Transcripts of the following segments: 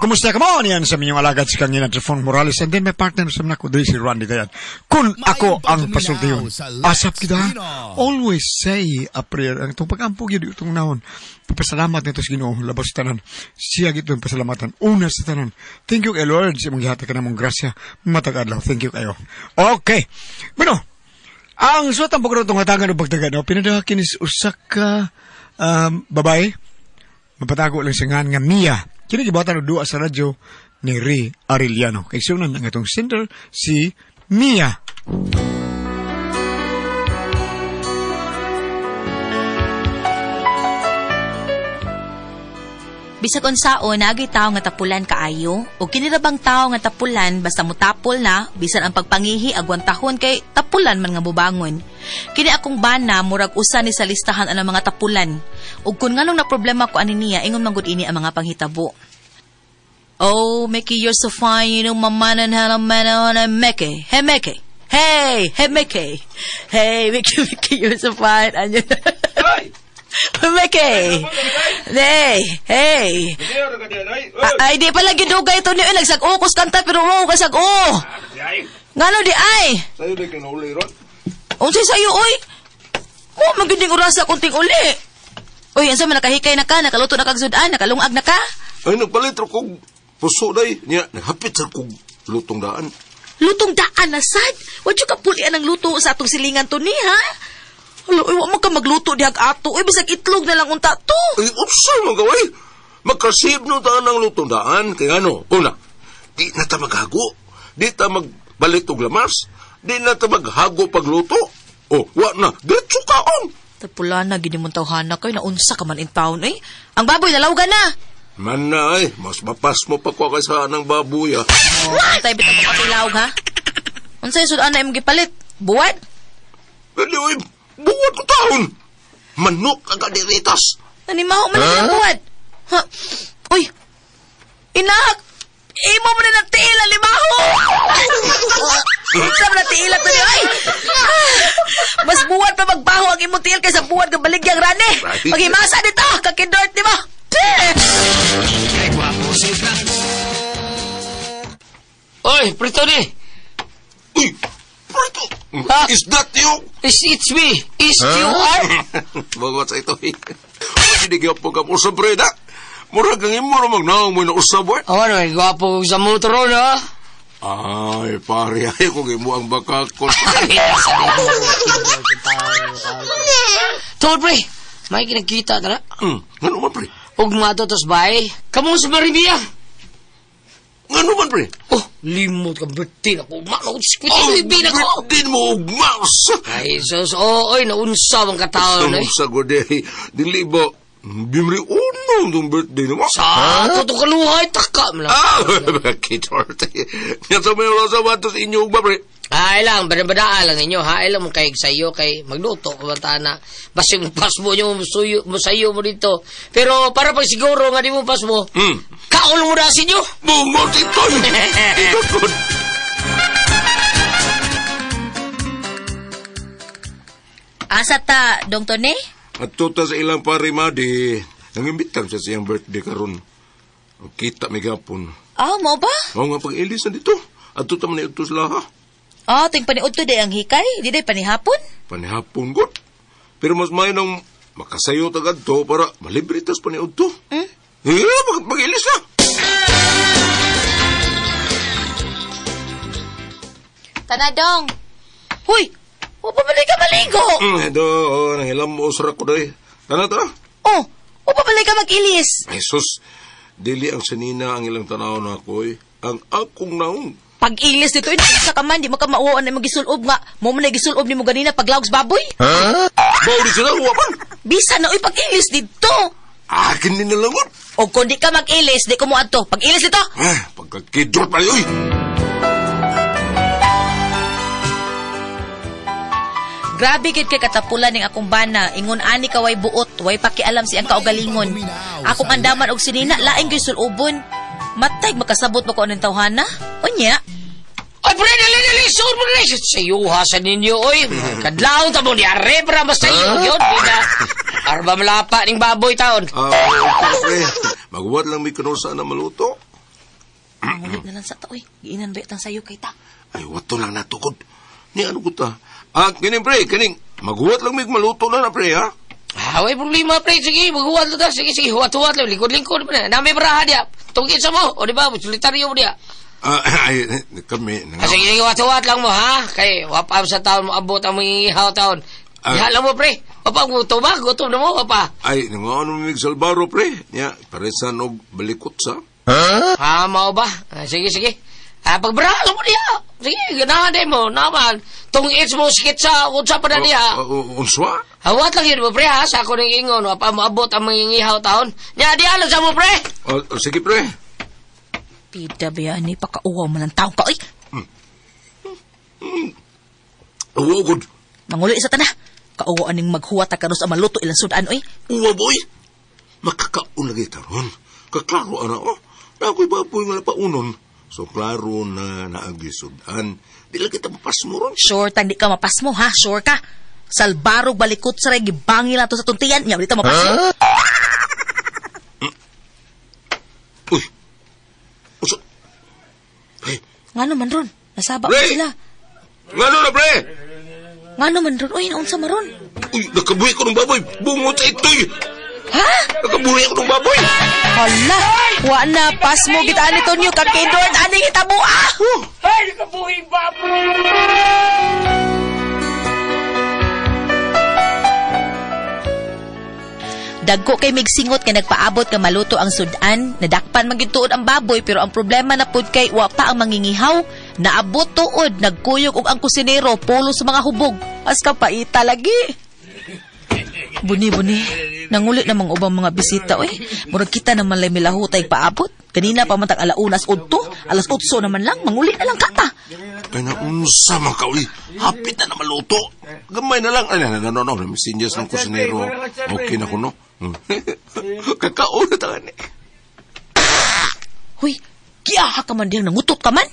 Kumusta ka mo? Niyan sa minyong alagad si Kangina Trifon Morales. And then my partner sa mga ko, si Randy Dayan. Kung ako ang pasultiyon, asap kita, always say a prayer. Ang itong pag-ampog yun, itong naon. Pagpasalamat nito sa Ginoo, labas sa tanan. Siya gito ang pasalamatan. Una sa tanan. Thank you kay Lord sa imong gihatag ka namong grasya. Matag adlaw. Thank you kayo. Okay. Bueno, ang suwat ang pagkaroon itong hatagan o pagtagan, no? Pinadaha kinis usa ka babae. Mapatago lang siya nga Mia. Kini gibuhatan og duwa sa radyo ni Ray Arellano. Kay sunan ang atong sender si Mia. Bisag unsaon naagay tawo nga tapulan kaayo o kini ra bang tawo nga tapulan basta mutapol na bisan ang pagpangihi agwantahon kay tapulan man nga bubangon. Kini akong bana murag usa ni sa listahan ang mga tapulan. Ug kun nganong na problema ko ani niya ingon man gud ini ang mga panghitabo. Oh, Mickey, you're so fine, you know my man and hell man on a Mickey. Hey Mickey. Hey, hey Mickey. Hey Mickey, Mickey, you're so fine. Ano? Mickey! Hey! Hey! Ay, di pala gidugay ito niyo. Nagsag-o, kus kanta, pero mo kasag-o. Ngano di ay? Sayo di ka nauli ron? Unsay sayo, oy? Mo, maganding orasa kunting uli. Oy, ansa man nakahikay na ka, nakaluto na kag sudan, nakalungag na ka? Ay, nagpalit ro kog puso day. Niya, naghapit sa kog lutong daan. Lutong daan na sad? Wadyo ka pulian ang luto sa atong silingan to ni, ha? Alo, uy, wa man ka magluto dihag ato. Uy, bisag itlog na lang unta to. Ay, unsay man ka, uy? Magkasib no taan ang lutong daan. Kaya ano, una, di na ta maghago. Di ta magbalit og lamas. Di na ta maghago pagluto. O, wa na, diretso kaon. Tapula na, gini mong tawhana kayo, naunsa ka man in town, eh. Ang baboy, nalawgan na. Man na, ay, mas mapas mo pa ko kaysa ng baboy, ah. Oh, antay, bitang makatilawg, ha? Unsay sudan na imong gipalit? Buwad? Pwede, uy, buwad ko taon. Manok ang kadiritas. Nanimaho man ang buwad. Ha? Uy, inak! Imo mo na ng tiil, limaho! Unsa man ang tiil to niyo, ay! Mas buwad pa magbaho ang imong tiil kaysa buwad ng baligyang rani. Maghimasa dito, kakindort ni mo. Oy, Prito ni! Uy, Prito! Ha? Is that you? It's me. Is you are? Bagot sa ito, eh. Uy, hindi ka po ka po sa breda. Murag ang imo ramang naong mo na usab, eh. Oh, ano, gwapo sa motor, no? Ay, pare, ay kung imo ang bakakon. Tol, pre, may kinakita na. Ano man, pre? Ug mato tos bay. Kamu sa Marimia. Ano man, pre? Oh, limot ka, birthday na ko. Ugma, squid, na ko. Birthday mo, ugma. Ay, sus, oh, oy, naunsa ang katao, no? Naunsa ko, di. Dili ba, bimri uno itong birthday naman. Sa ato itong kaluhay, taka mo lang. Ah, kitorte. Yan sa may sa batos inyo, ugma, pre. Ay lang, badabadaan lang ninyo, ha? Ay lang mo kay sayo, kay magluto, kumanta na. Basta yung pasmo nyo, musayo mo dito. Pero para pag siguro nga di mo pasmo, kaulong mo na sinyo. Bungot ito! Ito. Asa ta, Dong Tony? At tuta sa ilang pare, Madi, nangimbitang siya sa iyang birthday karon. Kita may gapon. Ah, mo ba? Oo nga, pag-ilis na dito. At tuta man ito sila, ha? Ah, ting paniud to day ang hikay. Di day panihapon. Panihapon, god. Pero mas may nang makasayo tagad to para malibre tas paniud to. Hmm? Eh, mag-ilis na. Tanadong. Huy! O, pabalik ka maligo! Do, nanghilam mo usra ko day. Tana ta? Oh, o pabalik ka mag-ilis. Ay, sus, dili ang sanina ang ilang tanaw na ako, eh. Ang akong naong. Pag-ilis dito, isa ka man, di mo ka mauwan na magisulob nga. Mo man na gisulob ni mo ganina paglawag sa baboy. Ha? Bawo di sila, wapan. Bisa na, uy, pag-ilis dito. Akin din nalangon. O kung di ka mag-ilis, di ko mo adto. Pag-ilis dito. Ah, pagkakidrot pa, uy. Grabe gid kay katapulan ning akong bana, ingon ani ka way buot, way pakialam siyang kaugalingon. Akong andaman og sinina laing gyud sulubon. Matay makasabot ba ko aning tawhana? Unya. Ay, pre, dali, dali, suod mo dali. Sayuha sa ninyo, oy. Kadlaw ta mo ni Are, para masayo yun. Di na. Arba malapa ning baboy taon. Ah, pre, magwat lang may kuno saan na maluto. Mangulit na lang sa ta, oy. Giinan ba itang sayo kay ta? Ay, wato lang natukod. Ni ano ko ta? Ah, kining pre, kining. Maghuwat lang mig maluto na na pre, ha? Ah, way problema, pre. Sige, maghuwat lang ta. Sige, sige, huwat-huwat lang. Lingkod-lingkod pa na. Nami baraha diya. Tungkit sa mo. O, di ba? Solitaryo mo diya. Ah, ay, kami. Ah, sige, sige, huwat-huwat lang mo, ha? Kay, wapam sa taon mo, abot ang mga ihaw taon. Ah. Diha lang mo, pre. Wapa, gutom ba? Gutom na mo, wapa. Ay, nangaon mo mig Salvaro, pre. Nya, paresan og balikot sa. Ha, mao ba? Ah, sige, sige. Ah, pagbaraha lang mo diha. Sige, ganahan din mo. Naman, tungits mo, sikit sa, unsa pa na diha. Unswa? Hawat lang yun mo, pre, ha? Sa ako ng ingon, wapa mo abot ang mga ihaw taon. Nya, diha lang sa mo, pre. Oh, sige, pre. Pida ba yan, pakauwaw man ang tao ka, oy. Uwa, good. Mangulo isa ta na. Kauwaw aning maghuwat ta karos ang maluto ilang sudan, oy. Uwa, boy. Makakaon lagi karon. Kaklaro, ana, oh. Na ako'y baboy nga napaunon. So, klaro na naagisudan. Di lang kita mapasmo ron. Sure, tang di ka mapasmo, ha? Sure ka. Salbarog balikot sa ray, gibangi lang to sa tuntian. Nya, di ta mapasmo. Uy. Usa. Hey. Nga naman ron. Nasaba ko Pre! sila. Nga na, pre? Nga naman ron. Uy, naunsa maron. Uy, nakabuhi ko ng baboy. Bungot sa itoy. Ha? Nakabuhi ko ng baboy. Hala, wa na pasmo kita ani Tonyo kag kay Edward ani hitabo ah. Ay, nakabuhi baboy! Dagko kay migsingot kay nagpaabot nga maluto ang sudan, nadakpan man gyud tuod ang baboy pero ang problema na pud kay wa pa ang mangingihaw. Naabot tuod nagkuyog og ang kusinero pulo sa mga hubog. As ka paita lagi. Buni buni, nangulit namang ubang mga bisita oy. Murag kita naman lay milahutay paabot. Kanina pa man tag 1:08, 8:00 naman lang, manguli na lang kata. Ay, naunsa man ka, uy. Hapit na na maluto. Gamay na lang. Ay, no, no, no. Sinyas ng kusinero. Okay na ko, no? Kakao na tangan eh. Huy, giaha ka man diyang nangutot ka man.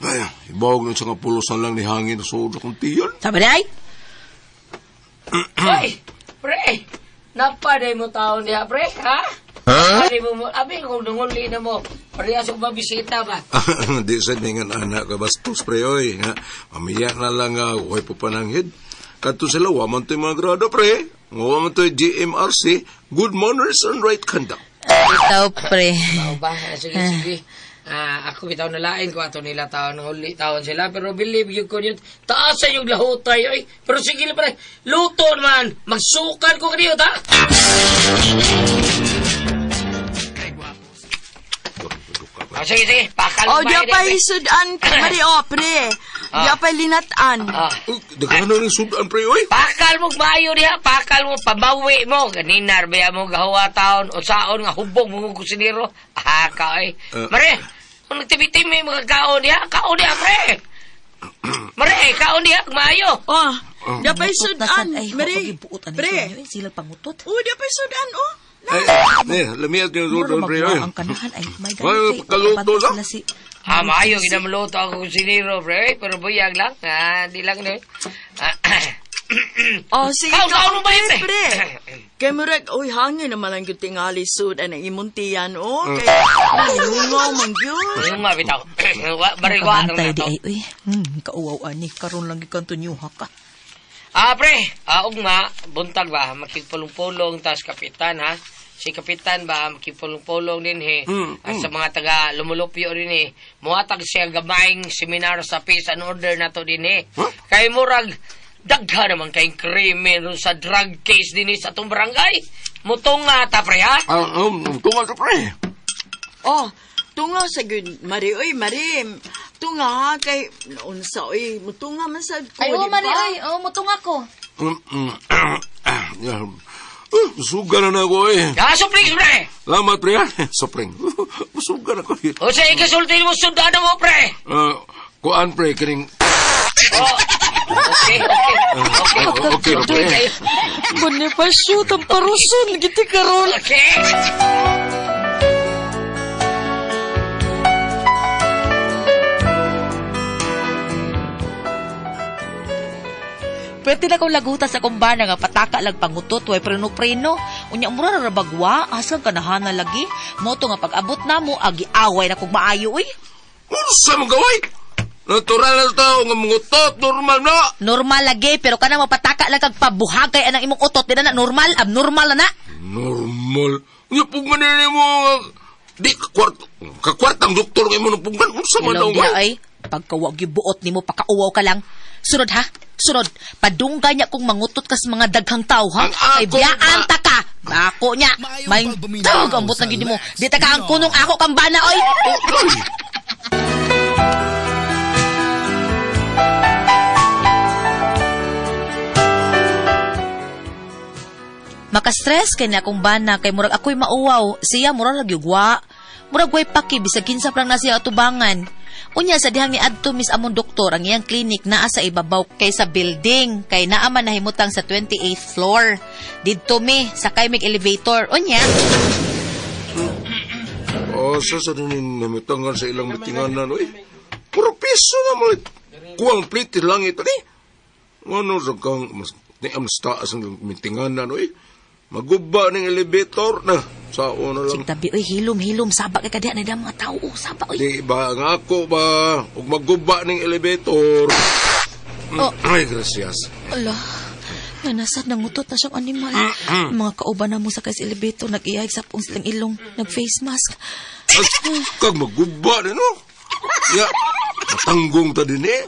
Ay, ibawag na siya nga pulusan lang ni hangin sa suod akong tiyan. Sabi na ay? Ay, pre! Napaday mo taon niya, pre, ha? Huh? Mo, abi, kung nunguli na mo, parehas akong mabisita ba? Di sa ningan anak ka bastos, pre, oy. Ha? Mamiya na lang, huwag po pananghid. Kadto sila, waman to'y mga grado, pre. Waman to'y GMRC, Good Manners and Right Conduct. Itaw, pre. Tao ba? Sige, sige. Ako bitaw nalain ko ato nila taon huli taon sila pero believe you ko yun taas sa yung lahutay oy pero sige pre luto man magsukan ko kaniyo ta. Oh, sige sige pakal Oh, di pa sudan mari oh pre. Di pa linatan. Daghan na rin sudan pre oy. Pakal mo maayo diha, pakal mo pabawi mo ganinar ba mo gahuwa taon usaon nga hubog mo kusinero. Ah ka oy. Mare, kung nagtibi-tibi mga kaon diha, kaon diha pre. Mare, kaon diha maayo. Oh, di pa sudan mare. Pre, sila pangutot. Oh, di pa sudan oh. Ay, lamiat yung sudan pre oy. Ang kanahan ay may ganit kay sila si. Ah, maayo ginamaluto ako kusinero pre, pero buyag lang. Ah, di lang ni. Oh, sige. Kaon ba yun, pre? Kay murag, oy, hangin naman lang yung tingali sudan ang imong tiyan, oh. Kay, nalungaw man yun. Yung nga, bitaw. Barigwa. Kabantay di ay, uy. Kauwaw, ani. Karon lang ikanto niyo, ha ka. Ah, pre. Ugma, buntag ba? Makipulong-pulong, tas kapitan, ha? Si kapitan ba, makipulong-pulong din, he. Sa mga taga lumulupyo din, he. Muhatag siya gamayng seminar sa peace and order na to din, he. Huh? Kay murag, dagha naman kayong krimen sa drug case din sa atong barangay. Mutunga ta, pre, ha? Mutunga ta, pre. Oh, tunga sa good. Mari, oy, Mari. Tunga, ha, kay, naunsa, oy, mutunga man sa ko, ay, oh, di ba? Mari, oy, oh, mutunga ko. Suga na ako, eh. Ah, supling, pre! Salamat, pre, ha? Supling. Suga na ko, eh. O sa ikasultin mo, sundan mo, pre! Kuan, pre, kining... Oh. Okay, okay. Okay, okay. Bonifacio, tamparuson, giti karon. Okay. Pwede na kong laguta sa kumbana nga pataka lang pangutot, way preno-preno. Unya, mura na rabagwa, asang kanahana lagi. Moto nga pag-abot na mo, agi-away na kong maayo, uy. Unsa man gaway? Natural na tao nga mangutot, normal na. Normal lagi, pero kana mapataka lang kag pabuhagay anang imong utot, di na na normal, abnormal na na. Normal. Unya pugman ni mo di kwarto. Kakwartang doktor nga imo nang pugman. Unsa man daw Hello, diha ay. Pagkawag yung buot nimo, pakauwaw ka lang. Sunod ha? Sunod. Padunggay niya kung mangutot kas mga daghang tao ha? Ang Kay ako biyaan ta ka. Ako niya. May tawag ang buot na gid mo. Di ta ka ang kunong ako kang bana oy. Maka-stress kay na akong bana kay murag ako'y mauwaw. Siya murag nagyugwa. Murag way paki bisag kinsa pa lang na siya atubangan. Unya sa dihang ni adto mis among doktor ang iyang clinic naa sa ibabaw kay sa building kay naa man nahimutang sa 28th floor. Didto mi sakay mig elevator. Unya Oh, sa din namitangan sa ilang mitinganan oy. Puro piso na mo. Kuwang plate langit ani. Ngano sa kang mas ni am taas ang mitinganan oy. Maguba ning elevator na. Sao na lang. Tabi oy hilom-hilom saba kay kadiha na mga tao oh, saba oy. Di ba nga ako ba ug maguba ning elevator. Oh. Ay, gracias. Ala. Nanasad nangutot na siyang animal. Mga kauban na mo sa elevator nag-iyay sa pong silang ilong, nag-face mask. Kag maguba ni no. Ya, matanggong ta din eh.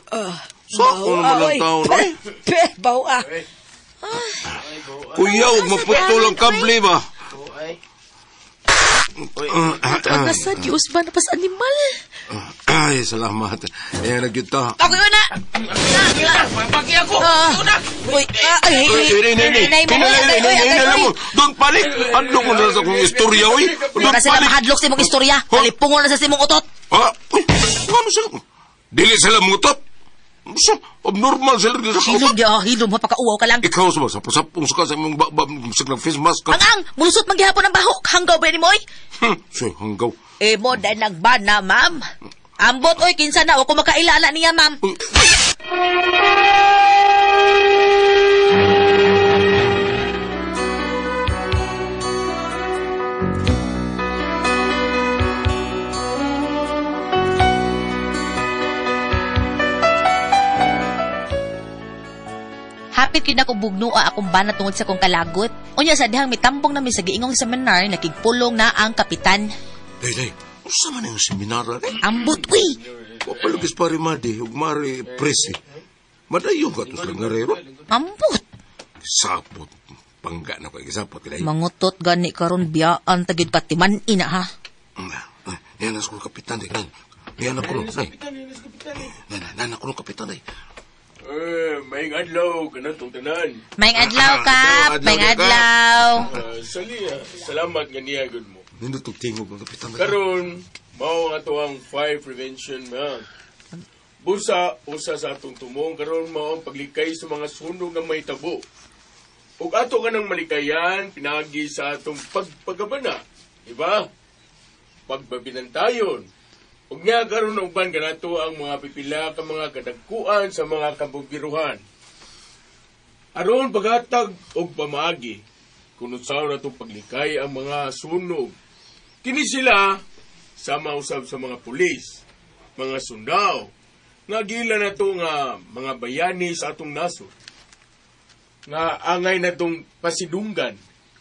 Sa ako naman ang tao no. eh. Baw ah. Kuya, huwag maputol ang kable ba? Ang nasad, giusban na pas animal. Ay, salamat. Eh, nagyuta. Ako yun na! Pagi ako! Ah. Uy, ay, Ay, ay, ay, ay, ay, Don't panic! Ano mo na sa akong istorya, uy? Don't Para sila panic! mahadlok sa imong istorya. Kalipungon na sa imong utot. Ha? Uy, ano sila? Dili sila mutot. Sa, abnormal sila dili sa Hilom utot. di, ah, hilom, mapakauwaw ka lang. Ikaw sa sa pasapong sa sa imong ba sig face mask ka. Ang ang, mulusot man gihapon ang bahok. Hanggaw ba ni mo, oy? Siya, hanggaw. Eh, mo, dahil nagbana, ma'am. Ambot, oy, kinsa na, o kung makailala niya, ma'am. Uy, Hapit yun ako bugnoa akong bana tungod sa kong kalagot. Unya sa dihang mitambong nami sa giingong seminar, nakigpulong na ang kapitan. Day, day. Unsa man ang seminar eh? Ambot, uy! Wapalugis pare madi, ug mari presi. Madayon ka to sa ngarero. Ambot! Sapot. Pangga na ko, sapot. Day. Mangutot gani karon biyaan tagid katiman ina ha. Yan ang school kapitan, day. Yan ako no. Nay. Nan ako no kapitan, day. Eh, maayong adlaw kanatong tanan. Maayong adlaw, Kap! Adlaw, Maayong Kap. adlaw! Sali, salamat nga niya gud mo. Nindot og tingog ang kapitan. day. Karon, mao ang ato ang fire prevention month. Busa usa sa atong tumong karon mao ang paglikay sa mga sunog nga mahitabo. Ug ato kanang malikayan pinaagi sa atong pagpagabana, di ba? Pagbabinantayon. Ug nga karon uban kanato ang mga pipila ka mga kadagkuan sa mga kabugiruhan. Aron paghatag og pamaagi kun unsaon atong paglikay ang mga sunog. Kini sila sama usab sa mga pulis, mga sundao, nga gila nato nga mga bayani sa atong nasod. Nga angay natong pasidunggan,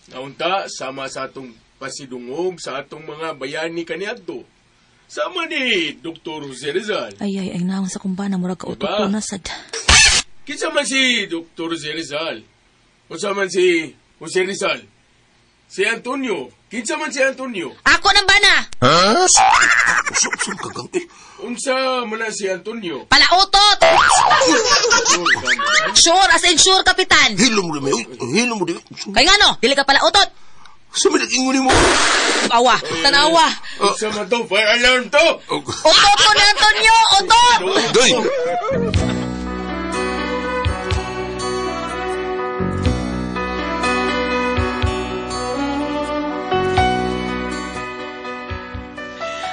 nga unta sama sa atong pasidungog sa atong mga bayani kaniadto. Sama ni Dr. Jose Rizal. Ay, ay, ay, naon sa kumbana, murag kautot Diba? ko na sad. Kinsa man si Dr. Jose Rizal? Unsa man si Jose Rizal? Si Antonio. Kinsa man si Antonio? Ako nang bana! Usap-usap ka gang. Eh, Unsa man na si Antonio? Palautot! Sure, as in sure, kapitan! Hilom mo rin, hilom mo rin. Kay nga no, dili ka palautot! Sa may nag-ingon mo. Awa, tanawa! Unsa man to? Fire alarm to! Utot ko ni Antonio! Utot! Day!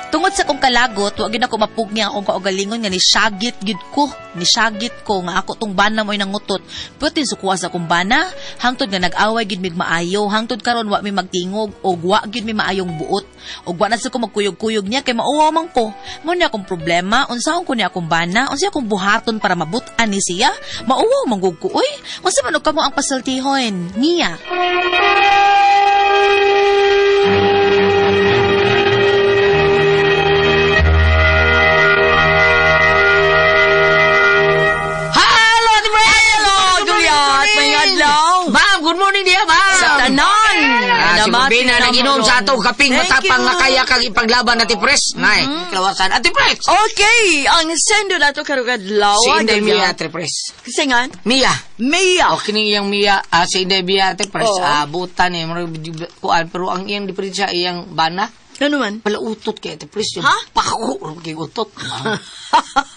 Tungod Tungod sa akong kalagot, wa gyud ako mapugni ang akong kaugalingon nga nisyagit gyud ko. Nisyagit ko nga ako tong bana mo'y nangutot. Pwede sukuha sa akong bana, hangtod nga nag-away gyud mig maayo, hangtod karon wa mi magtingog og wa gyud mi maayong buot. Ug wa na sa ko magkuyog-kuyog niya kay mauwaw man ko. Mo ni akong problema, unsaon ko ni akong bana, unsa akong buhaton para mabut-an ni siya? Mauwaw man gud ko oy. Unsa man og kamo ang pasultihon niya? Hello, Ate Fred! Hello, Juliet! May adlaw! Ma'am, good morning diya, ma'am! Sa tanan! Si Namati Mabina na nag-inom sa atong kaping Thank matapang you. nga kaya kang ipaglaban Ate Pres. Nay, kawasan. Ate Pres! Okay, ang sendo na to karong adlaw. Si Inday Mia, Ate Pres. Kasi nga, Mia. Mia. O, kining iyang Mia, si Inday Mia, Ate Pres. Oo. Buta ni, kuan, pero ang iyang diferensya, iyang bana, Ano man? pala utot kay Ate Pres. Yung Ha? Pako, kay utot.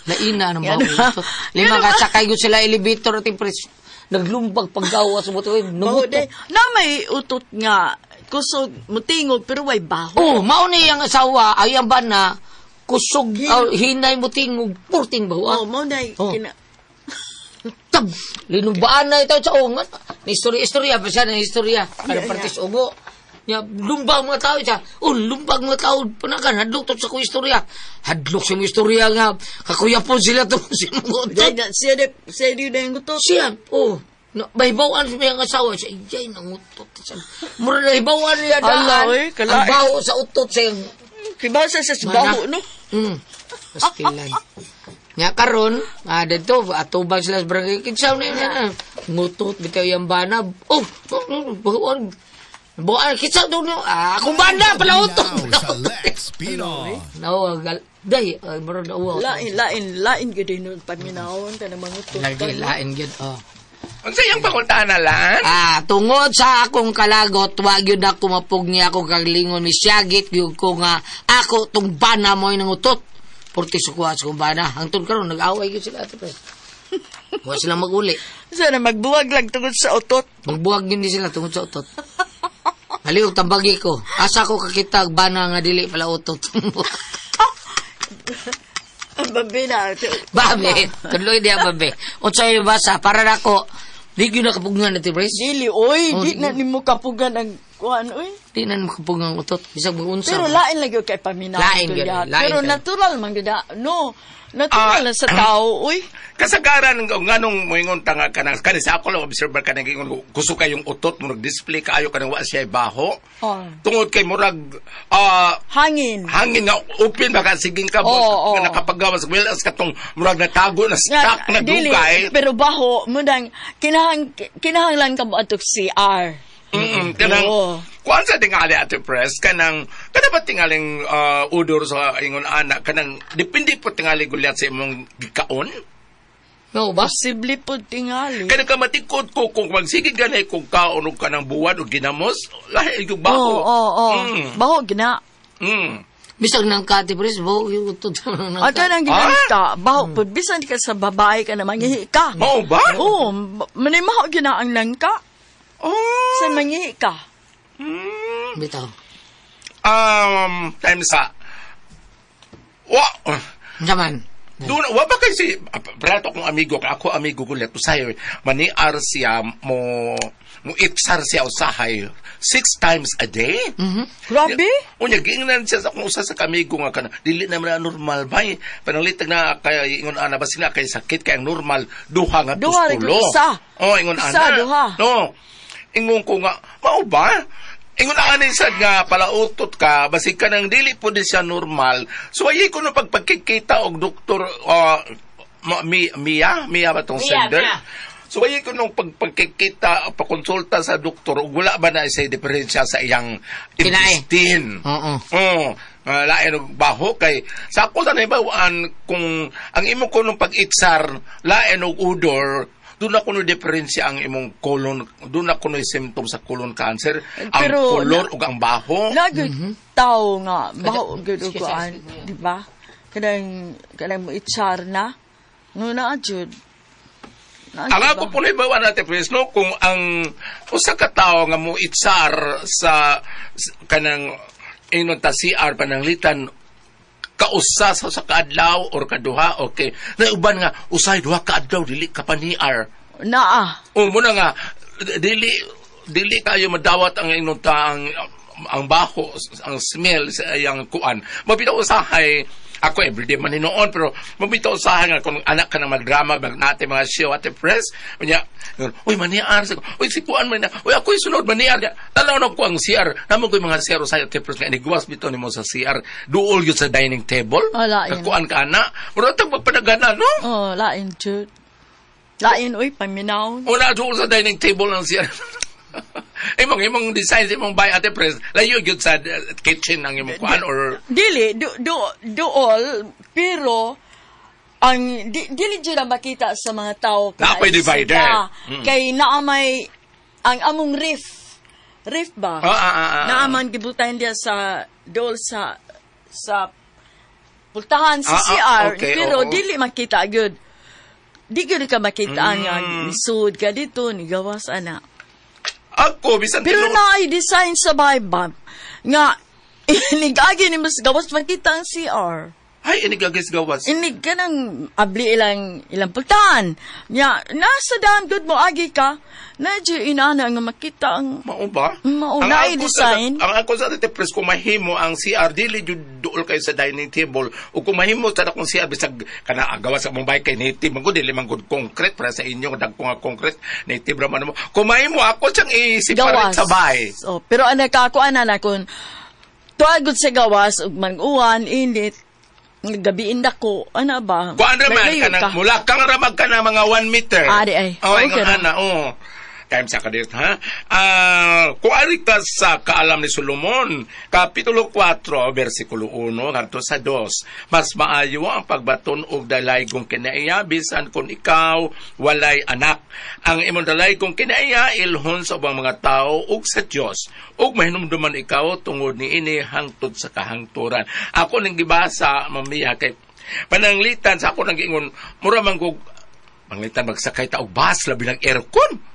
Laina ng Yan. bago utot. Lima Yan ka sakay ko sila elevator, Ate Pres. Naglumbag paggawa sa buto. Baho Nangutot. day. Na may utot nga, kusog, mutingog, pero way baho. Oh, mao ni ang asawa, ay ang bana, kusog, hinay mo tingog, purting bawa. Oh, mo na, Oh. kina, Tab! Linubaan na ito sa ungan. Ni istorya, istorya pa siya, ni istorya. Kada partis ugo. Ya, lumbag mga tao siya. Oh, lumbag mga tao. Panakan, hadlok to sa ko istorya. Hadlok sa mga istorya nga. Kakuya po sila to si mga utot. Day na, siya de, siya di na yung utot. Siya, oh. Na, bahibawaan sa mga asawa. Siya, iyay, nangutot. Siya. Mura na hibawaan niya daan. Ala, oy, kalain. Ang baho sa utot siya. Kibasa sa baho, no? Pastilan. Nga karon, dito atubang sila sa barangay kinsa na na. Ngutot bitaw yang bana. Oh, buwan. Buwan kinsa do no. Akong bana pala utot. Now sa Lex Pinoy. No, gal day, ay mura na uwa. Lain, lain, lain gud nun paminawon ka ng mga utot. Lagi lain gyud oh. Unsa iyang pangutana lan? Tungod sa akong kalagot, wa gyud ako mapugni ako kaglingon ni siyagit gyud ko nga ako tong bana mo'y nangutot. Porti sukuha sa kong bana. Hangtod karon nag-away gyud sila ate pre. Wa sila maguli. Sana magbuwag lang tungod sa utot. Magbuwag gyud ni sila tungod sa utot. Haliog tambagi ko. Asa ko kakita og bana nga dili pala utot. Ang babi na. Babe, tuloy diya babe. Unsay basa para nako di gyud nakapugnan ate pre. Dili, oy, Oh, di na nimo kapugan ang kuan, oy. Di na makapugang utot. Bisag magunsa. Pero lain lagi kay paminaw. Lain gyud, lain Pero gyud. natural man gyud no. Natural na sa tao, oy. Kasagaran nganong moingon ta nga kanang kani sa ako lang observer kanang ingon kusog kayong utot murag display kaayo kanang wa siya baho. Oh. Tungod kay murag Hangin. hangin nga open baka siging ka Oo, oo. nga nakapagawas well as katong murag natago na stuck na dili, dugay. pero baho mo nang kinahanglan ka mo adtong CR. Kanang Oo. kuan sa tingali Ate Pres kanang kana ba tingaling odor sa ingon ana kanang depende po tingali gulyat sa imong gikaon. No ba? Posible po tingali. Kaya nagkamatikod ko kung magsige ganay kung kaon og kanang buwan o ginamos, lahi yung baho. Oo, oo, oo. Baho gina. Bisag nang kati pres, baho yung utot. At kanang ginanta, baho po bisan ka sa babae ka na mangihi ka. Mao ba? Oo, manimaho gina ang nangka. Oh. Sa mangihi ka. Bitaw. Time sa wa Naman. Doon, wa ba kay si prato akong amigo ka ako amigo ko leto sayo maniar siya mo mo itsar siya usahay 6 times a day. Grabe. Unya giingnan siya sa akong usa sa kamigo nga kana dili na man na normal bay pananglitag na kay ingon ana basin na kay sakit kay ang normal duha nga Duha, tulo. usa. Oh, ingon Usa, ana. duha. No. Ingon ko nga mao ba? Ingon ana sad nga palautot ka basig ka nang dili po din siya normal. So ay ko no pagpagkikita og doktor Mia, Mia ba tong Mia, sender? Mia. So ay ko nung pagpagkikita pakonsulta sa doktor ug wala ba na isay diferensya sa iyang Kinae. intestine. Oo. Oo. Lain og baho kay sa ako sa nahibawaan kung ang imo ko nung pag-itsar lain og odor doon ako no diferensya ang imong colon, doon ako no symptom sa colon cancer, ang Pero color ug ang baho. Lagi tao nga, baho gyud og Excuse, kuan, excuse. di ba? Kanang mo itsar na. No na jud. Ang ako po nahibawan natin, Pres, no, kung ang usa ka tawo nga mo itsar sa kanang ingon ta CR pananglitan Kausa sa kaadlaw or kaduha, okay. Na uban nga usay duha kaadlaw dili ka paniar. Naa. O muna nga dili kayo madawat ang inunta ang baho, ang smell sa iyang kuan. Mabitaw usahay ako everyday man hinoon, pero mabitaw usahay nga kung anak ka na magdrama, magnate mga show at press, unya, uy maniar, uy si kuan man na, uy ako'y sunod maniar. Tanaw na ko ang CR, namo ko'y mga CR sa at press nga inigwas bitaw nimo sa CR, duol yun sa dining table. Oh, lain. Kakuan ka na, mura tag magpanagana, no? Oh, lain jud. Lain uy paminaw. Wala doon sa dining table ng CR. Imong design sa imong bahay ate pres, layo gyud sa kitchen ang imong kuan or dili duol pero ang dili jud na makita sa mga tao Naapay divider. Kay naa may ang among ref ba? Naa man gibutan diya sa duol sa pultahan sa CR, okay, pero dili makita gyud. Di gyud ka makita nga sud ka dito ni gawas ana. Ako bisan pero naay design sa bahay ba nga inigagi ni mas gawas makita ang CR. Ay, inigagi sa gawas. Inig ka ng abli ilang pultahan. Nya, nasa daan good mo agi ka. Nadyo inana nga makita ang mao ba? Mao naay design. Ang ako sa Ate Pres, kung mahimo ang CR dili jud duol kayo sa dining table o kung mahimo sa akong CR bisag kana gawas sa mong bahay kay native man gud dili man gud concrete para sa inyo dagko nga concrete native ra man mo. Kung mahimo ako siyang i-separate sa bahay. So, pero ang nakakuan na kun tuagod sa gawas ug mag-uwan init gabi indako, ano ba? Kuan ra man kanang mula kang ramag ka na mga 1 meter. Ari ay. Oh, okay, ana, oh. Time sa kadit, ha? Kung ari ka sa kaalam ni Solomon, Kapitulo 4, versikulo 1, ngadto sa 2, mas maayo ang pagbaton og dalaygong kinaiya, bisan kung ikaw walay anak. Ang imong dalaygong kinaiya, ilhon sa ubang mga tao ug sa Dios. Ug mahinumduman ikaw tungod niini hangtod sa kahangturan. Ako ning gibasa, mamiya, kay pananglitan sa ako nang giingon, mura man kog manglitan magsakay ta og bus, labi ng aircon.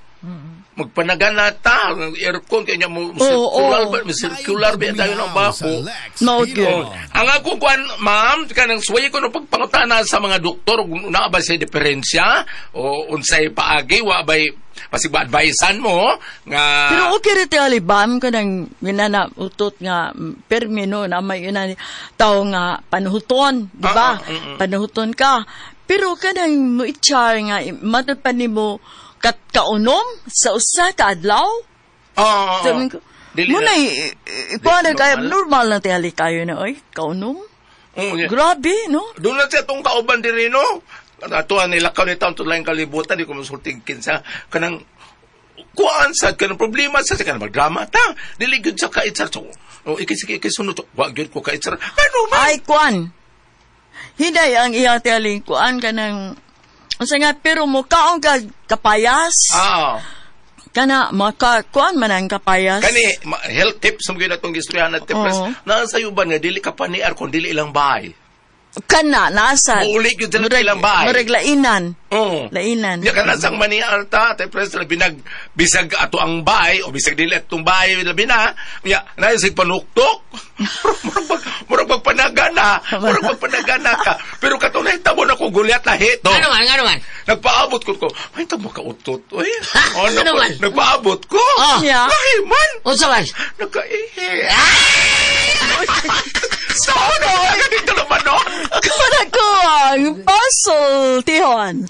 Magpanagana ta ang aircon kanya mo circular ba tayo ng bako. No, ang ako kuan ma'am kanang suway ko no pagpangutana sa mga doktor kung naa ba say diferensya o unsay paagi wa bay pasig ba advisean mo nga. Pero okay ra tingali bam kanang ginana utot nga permino na may inani tao nga panuhuton, di ba? Panuhuton ka. Pero kanang mo itchar nga matod pa nimo kat kaunom sa usa ka adlaw. Oo. Munay ikuan kay normal na tingali kayo na oy kaunom. Yeah. Grabe no. Doon na siya tong kauban diri no. Ato ang nilakaw ni taon tulayng kalibutan di ko masulting kinsa kanang kuan sa kanang problema sa kanang magdrama ta. Dili gyud sa kaitsar so. O iki sunod wa gyud ko kaitsar. Ano man? Ay kuan. Hinay ang iya tingali kuan kanang unsa nga pero mukaon ka kapayas. Kana makakuan man ang kapayas. Kani health tips mo gyud atong gistoryahan at tips. Naa sa uban nga dili ka paniar kun dili ilang bahay. Kana nasa. Muuli gyud sila ilang bahay. Murag lainan. Oo. Lainan. Nya kana sang maniar ta te pres binag bisag ato ang bahay o bisag dili atong bahay labi na. Nya naa sig panuktok. Murag pagpanagana, murag pagpanagana ka. Pero katong nahitabo na ko gulyat na hito. Ano man? Nagpaabot ko. Ay, tamo ka utot. Uy. Oh, ano man? Nagpaabot ko. Oh. Yeah. Ay, man. Unsa man? Nakaihi. So, ano? Ganito naman, no? Kuna ko ang puzzle, Tihon.